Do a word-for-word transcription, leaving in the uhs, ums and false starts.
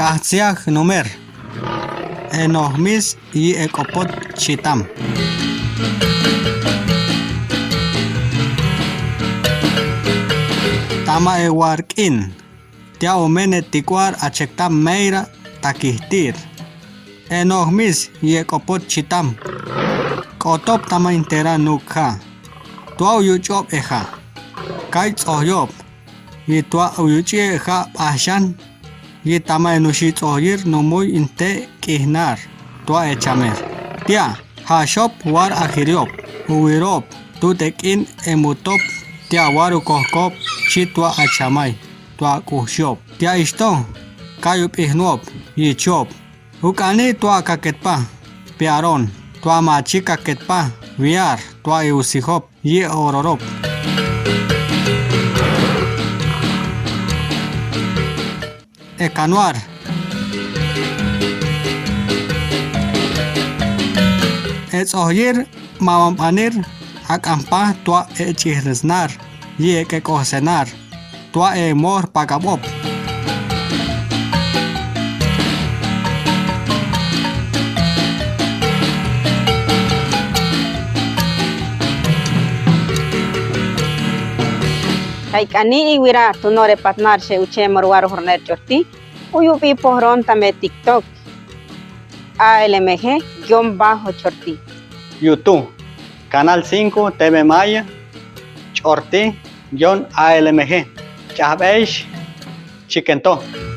K'ajtsiaj numer. Enojmis yi ek'opot chitam. Tama ewark'in. Tia' umene tik'uar achektam meyra takijtir. Enojmis yi ek'opot chitam. K'otop tama interan nuuk ja. Tua uyuch'ob eja. Kay ts'ojyob. Yi tua uyuch'i eja b'ajxan. Yi tama enuxi' ts'ojyir nuumuy inte k'ijnar. Tua echamer. Tia' jaxop war ajiriob, uwirob, tut ek'in emutop, tia' war ukojkob, chi tua achamay, tua k'uxiob. Tia' ixto, kay up'ijnuob, yichob. Uk'ani tua kaketpa, piaron, tua machi kaketpa, wiar, tua eusijob, yi ororob. Ekanuar. Ets'ojyir, mamanbanir, ak'ampa tua ech'ijresnar, yi ek'ek'ojsenar, tua emor pak'abob. Kaik'ani iwira tunore patnar xe uchemor waru jorner ch'orti, uyubi pohron tame TikTok, A L M G guion bajo ch'orti. YouTube, Canal cinco T V Maya ch'orti guion A L M G. Ch'ajbesh, chiken to.